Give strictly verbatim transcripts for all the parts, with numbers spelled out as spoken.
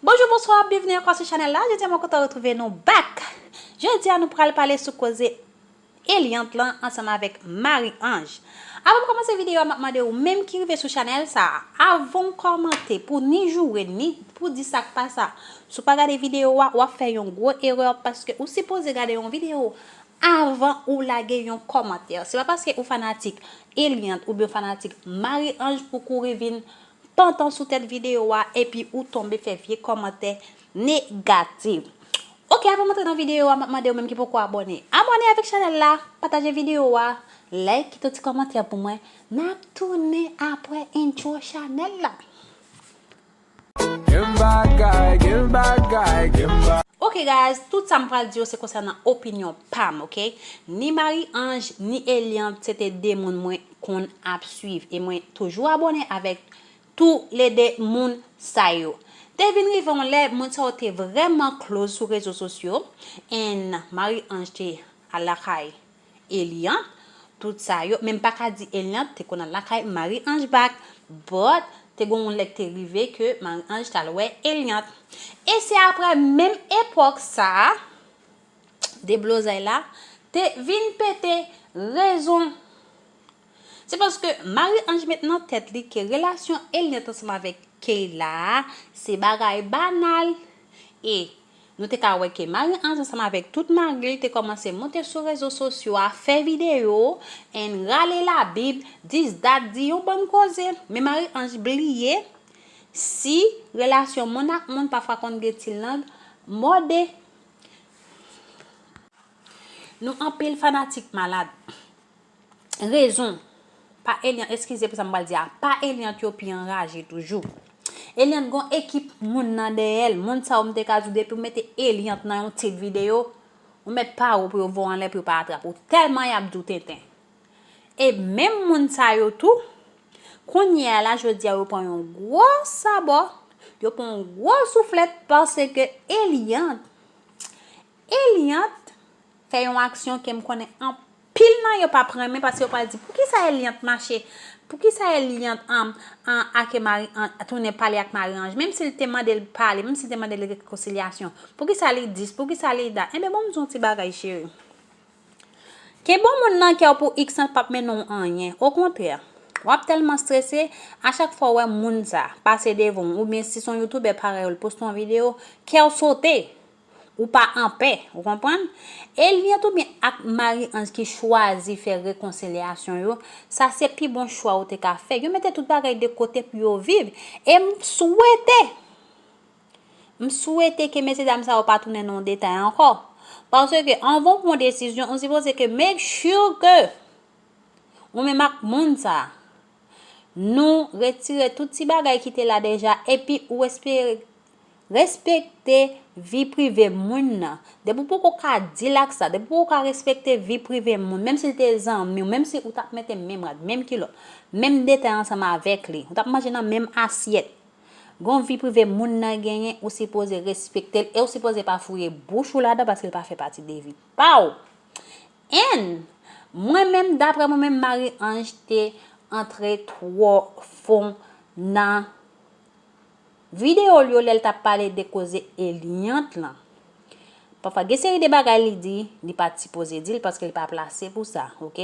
Bonjou, bonswa, byenveni ankò sou chanèl la. Jodi a mwen kontan retwouve nou back. Jodi a nou pral pale sou koze Eliante lan ansanm avèk Marie Ange. Avan m kòmanse videyo a, m ap mande ou menm ki rive sou chanèl sa a, avan w kòmante pou ni joure ni pou di sa k pa sa. Si w pa gade videyo a, w ap fè yon gwo erè paske ou sipoze gade yon videyo avan ou lage yon kòmantè. Se pa paske ou fanatik Eliante oubyen fanatik Marie Ange pou kouri vin pantan sou tèt videyo a epi ou tonbe fè vye kòmantè negatif. Ok, avan m antre nan videyo a, m ap mande ou menm ki poko abòne, abòne avèk chanèl la, pataje videyo a, like, kite yon ti kòmantè pou mwen. N ap tounen apre intro chanèl la. Gen bagay, gen bagay, gen bagay. Ok guys, tout sa m pral di yo se konsènan opinyon pa m, ok? Ni Marie Ange, ni Eliante, se te de moun mwen konn ap swiv. E mwen toujou abòne avèk tou le de moun sa yo. Te vin rive yon lè, moun sa yo te vrèman close sou rezo sosyo. And Marie Ange te al lakay Eliante, tout sa yo. Men m pa ka di Eliante te konn al lakay Marie Ange back, but te gon yon lè k te rive ke Marie Ange t al wè Eliante. E se apre menm epòk sa a, deblozay la te vin pete rezon. Se paske Marie Ange met nan tèt li ke relasyon Eliante ansanm avèk Keyla a se bagay banal. E nou te ka wè ke Marie Ange ansanm avèk tout mari l te kòmanse monte sou rezo sosyo a, fè videyo, and rale Labib, this, that, di yon bann koze. Men Marie Ange bliye si relasyon moun ak moun pafwa konn gen ti lang mòde. Nou anpil fanatik malad. Rezon pa Eliante, eskize pou sa m pral di a, pa Eliante yo pi anraje toujou. Eliante gon ekip moun nan dèyè l, moun sa yo m te ka di w depi w mete Eliante nan yon tit videyo, ou mèt pare w pou yo voye w anlè pou yo pa atrap ou, tèlman y ap di w tenten. E menm moun sa yo tou, kounye a la, jodi a, yo pran yon gwo sabò, yo pran yon gwo souflèt paske Eliante, Eliante fè yon aksyon ke m konnen anpil nan yo p ap renmen paske yo pral di, poukisa Eliante mache? Poukisa Eliante an, an, ake Marie Ange, tounen pale ak Marie Ange? Menm si l te mande l pale, menm si l te mande l rekonsilyasyon, poukisa li dis, poukisa li dat? Enben, bon, m di w yon ti bagay, cheri. Kenbe yon moun nan kè w pou iks an p ap mennen w anyen. Okontrè, w ap tèlman strese, a chak fwa w wè moun sa pase devan w, oubyen si se yon youtubè parèy ou, l poste yon videyo, kè w sote. Ou pa anpè, ou konprann? Eliante oubyen ak Marie Ange ki chwazi fè rekonsilyasyon yo, sa se pi bon chwa ou te ka fè. Yo mete tout bagay de kote pou yo viv. E m swete, m swete ke mesyedam sa yo pa tounen nan yon detay ankò. Paske anvan w pran yon desizyon, ou sipoze ke make sure ke ou menm ak moun sa, nou retire tout ti bagay ki te la deja, epi ou espere respekte vi prive moun nan. Depi w poko ka deal ak sa, depi w poko ka respekte vi prive moun, menm si l te zanmi w, menm si ou t ap mete menm rad, menm kilòt, menm detay ansanm avèk li, ou t ap manje nan menm asyèt, gon vi prive moun nan genyen, ou sipoze respekte l e ou sipoze pa fouye bouch ou ladan paske l pa fè pati de vi pa w. And mwen menm, daprè mwen menm, Marie Ange te antre twò fon nan videyo l yo lè l t ap pale de koze Eliante lan. Pafwa, gen seri de bagay li di, li pa t sipoze di l paske li pa plase pou sa, ok?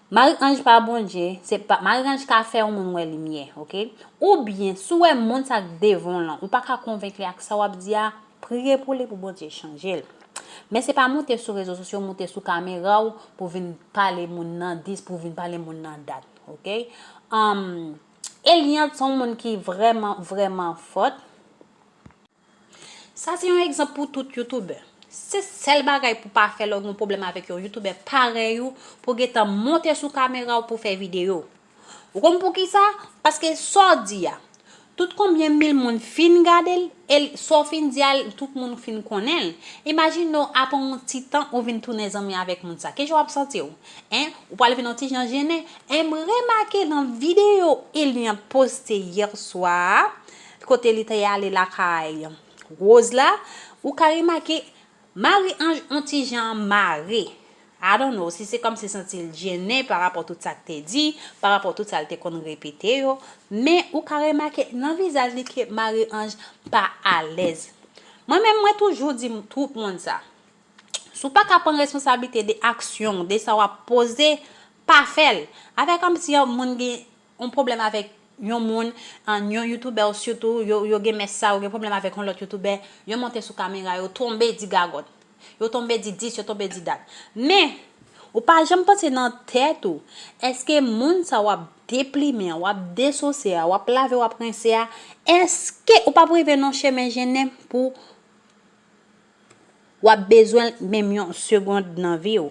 Marie Ange pa Bondye, se pa, Marie Ange ka fè yon moun wè limyè, ok? Oubyen, si w wè moun sa k devan w lan, ou pa ka konvenk li ak sa w ap di a, priye pou li pou Bondye chanje l. Men se pa moute sou rezo sosyo, moute sou kamera w pou vin pale moun nan dis, pou vin pale moun nan dat, ok? Um, Eliante se yon moun ki vrèman, vrèman fòt. Sa se yon egzanp pou tout youtubè. Se sèl bagay pou pa fè lè w gen yon pwoblèm avèk yon youtubè parèy ou, pou gentan monte sou kamera w pou fè videyo. Ou konn poukisa? Paske sa w di a, tout konbyen mil moun fin gade l, e l, sa w fin di a, tout moun fin konnen l. Imajine w, apre yon ti tan, ou vin tounen zanmi avèk moun sa. Kijan w ap santi w? Hein? Ou pral vin yon ti jan jennen. E m remake nan videyo Eliante poste yè swa a, kote li te ale lakay Rose la, ou ka remake Marie Ange yon ti jan mare. I don't know si se kòmsi santi l jennen pa rapò tout sa k te di, pa rapò tout sa l te konn repete yo, men ou ka remake nan vizaj li ke Marie Ange pa alèz. Mwen menm, mwen toujou di tout moun sa. Si w pa ka pran responsablite de aksyon w, de sa w ap poze, pa fè l. Afè kòmsi yon moun gen yon pwoblèm avèk yon moun, an, yon youtubè sitou, yo, yo gen mès sa, yo gen pwoblèm avèk yon lòt youtubè, yo monte sou kamera, yo tonbe di gagòt. Yo tonbe di dis, yo tonbe di dat. Men, ou pa janm panse nan tèt ou, èske moun sa w ap deplimen an, w ap desose a, w ap lave, w ap rense a, èske ou p ap rive nan chemen jennen pou w ap bezwen l menm yon segond nan vi w?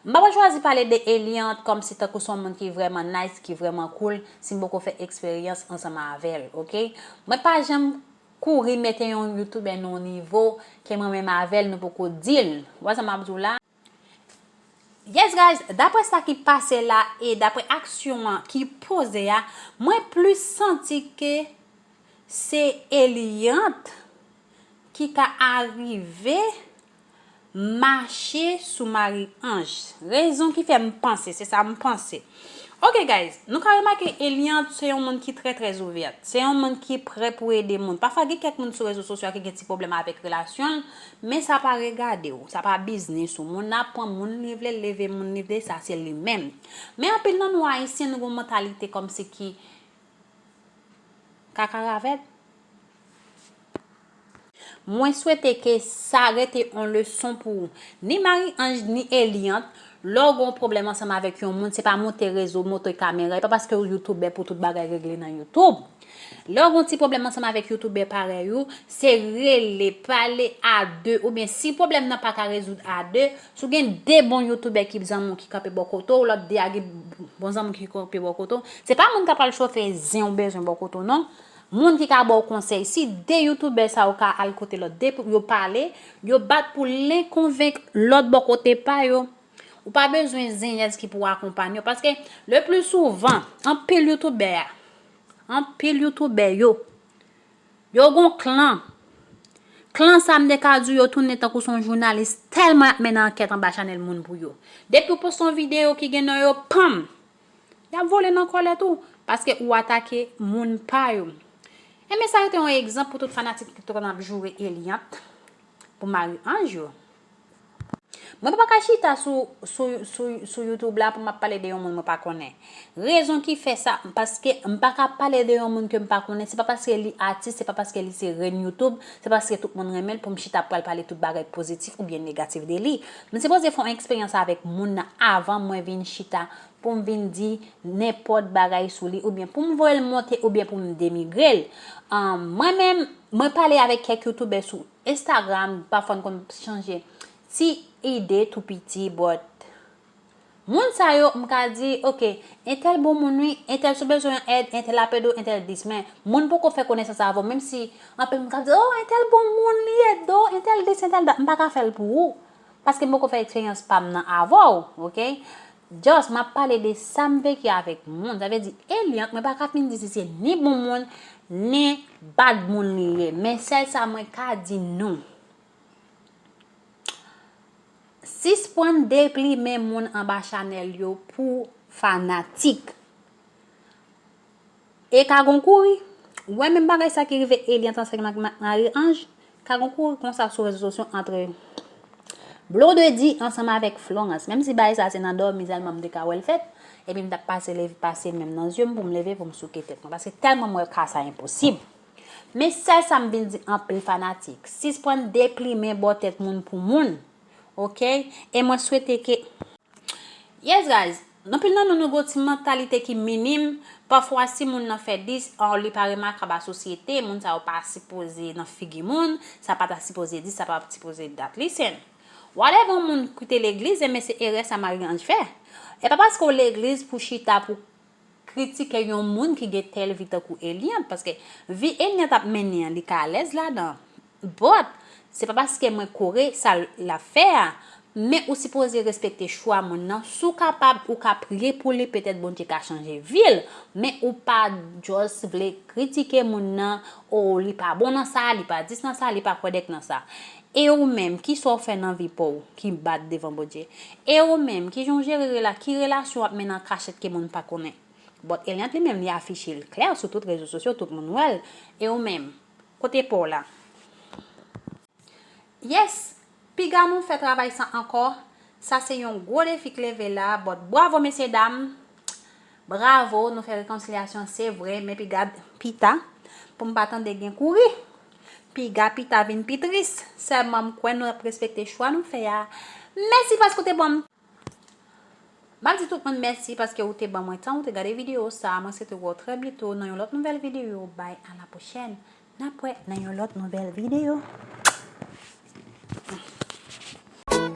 M pa pral chwazi pale de Eliante kòmsi tankou se yon moun ki vrèman nice, ki vrèman cool, si m poko fè eksperyans ansanm avè l, oke? Mwen pa janm kouri mete yon youtubè nan yon nivo ke mwen menm avè l nou poko deal. Ou wè sa m ap di w la? Yes guys, daprè sa ki pase la e daprè aksyon an ki poze a, mwen plis santi ke se Eliante ki ka arive mache sou Marie Ange. Rezon ki fè m panse, se sa m panse. Ok guys, nou ka remake Eliante se yon moun ki trè trè ouvè. Se yon moun ki prè pou ede moun. Pafwa gen kèk moun sou rezo sosyo ki gen ti pwoblèm avèk relasyon l, men sa pa regade w, sa pa biznis ou. Moun nan ap pran moun li vle, leve moun li vle, sa se li menm. Men anpil nan nou ayisyen nou gen yon mantalite kòmsi ki kaka ravèt. Mwen swete ke sa rete yon leson pou ou. Ni Marie Ange, ni Eliante, lè w gen yon pwoblèm ansanm avèk yon moun, se pa monte rezo, monte kamera. E pa paske w youtubè pou tout bagay regle nan YouTube. Lè w gen yon ti pwoblèm ansanm avèk youtubè parèy ou, se rele, pale a de, oubyen si pwoblèm nan pa ka rezoud a de, si w gen de bon youtubè ki zanmi w ki kanpe bò kote w, lòt de a gen bon zanmi w ki kanpe bò kote w, se pa moun k ap al chofe zen ou bezwen bò kote w non. Moun ki ka ba w konsèy. Si de youtubè sa yo ka al kote lòt de pou yo pale, yo bat pou len konvenk lòt bò kote pa yo. Ou pa bezwen zenyèz ki pou akonpanye w. Paske le pli souvan, anpil youtubè a, anpil youtubè yo, yo gon klan. Klan sa m te ka di w yo tounen tankou se yon jounalis tèlman y ap mennen ankèt anba chanèl moun pou yo. Depi w poste yon videyo ki gen non yo, panm! Y ap vole nan kòlèt ou, paske ou atake moun pa yo. Enben sa yo te yon egzanp pou tout fanatik ki te konn ap joure Eliante pou Marie Ange yo. Mwen pa ka chita sou, sou, sou, sou YouTube la pou m ap pale de yon moun mwen pa konnen. Rezon ki fè sa, paske m pa ka pale de yon moun ke m pa konnen, se pa paske li atis, se pa paske li se rèn YouTube, se paske tout moun renmen l pou m chita pral pale tout bagay pozitif oubyen negatif de li. M sipoze fè yon eksperyans avèk moun nan avan mwen vin chita pou m vin di nenpòt bagay sou li, oubyen pou m voye l monte, oubyen pou m denigre l. Ahn, mwen menm, mwen pale avèk kèk youtubè sou Instagram, pafwa n konn chanje ti ide tou piti, but moun sa yo, m ka di, ok, entèl bon moun wi, entèl si w bezwen èd, entèl ap ede w, entèl dis, men moun poko fè konesans avè w, menm si anpil moun ka di, oh, entèl bon moun, li ede w, entèl dis, entèl dat, m pa ka fè l pou ou. Paske m poko fè eksperyans pa m nan avè w, oke? Just, m ap pale de sa m veki avèk moun. Sa vle di, Eliante, mwen pa ka fin di si se ni bon moun, ni bad moun li ye. Men sèl sa mwen ka di nou. Sispann deplimen moun anba chanèl yo pou fanatik. E ka gon kouri. Ou wè menm bagay sa ki rive Eliante ansanm ak Ma-, Marie Ange, ka gon kouri konsa sou rezo sosyo ant Blondedy ansanm avèk Florence. Menm si bagay sa se nan dòmi sèlman m te ka wè l fèt, epi m t ap pase leve, pase men m nan zye m pou m leve pou m souke tèt mwen. Paske tèlman m wè ka sa enposib. Men sèl sa m vin di anpil fanatik, sispann deplimen bò tèt moun pou moun. Oke? E mwen swete ke Yes guys, anpil nan nou, nou gon ti mantalite ki minim. Pafwa si moun nan fè dis, an, li pa remakab a sosyete, moun sa yo pa sipoze nan figi moun, sa pa ta sipoze dis, sa pa sipoze dat. Listen, whatever yon moun kite legliz, enben se erè sa Marie Ange fè. E pa paske w legliz pou chita pou kritike yon moun ki gen tèl vi tankou Eliante, paske vi Eliante ap mennen an, li ka alèz ladan. But, se pa paske mwen kore sa l ap fè a, Men ou sipoze respekte chwa moun nan. Si w kapab, ou ka priye pou li, petèt Bondye ka chanje vi l. Men ou pa just vle kritike moun nan, o, li pa bon nan sa, li pa dis nan sa, li pa kwè dèk nan sa. E ou menm, kisa w fè nan vi pa w ki bat devan Bondye? E ou menm, kijan w jere rela-, ki relasyon w ap mennen an kachèt ke moun pa konnen? But Eliante li menm, li afiche l klè sou tout rezo sosyo, tout moun wè l. E ou menm, kote pa w la? Yes, piga nou fè travay sa ankò. Sa se yon gwo defi k leve la, but bravo mesye dam. Bravo, nou fè rekonsilyasyon, se vre, men piga pita, pou m pa tande gen kouri. Piga pita vin pi tris. Sèlman m kwè nou ap respekte chwa nou fè a. Mèsi paske w te ban m M ap di tout moun mèsi paske ou te ban mwen tan, ou te gade videyo sa. Mwen swete wè w trè byento nan yon lòt nouvèl videyo. Bye, à la prochaine. N ap wè nan yon lòt nouvèl videyo.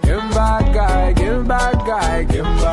Gen bagay, gen bagay, gen bagay.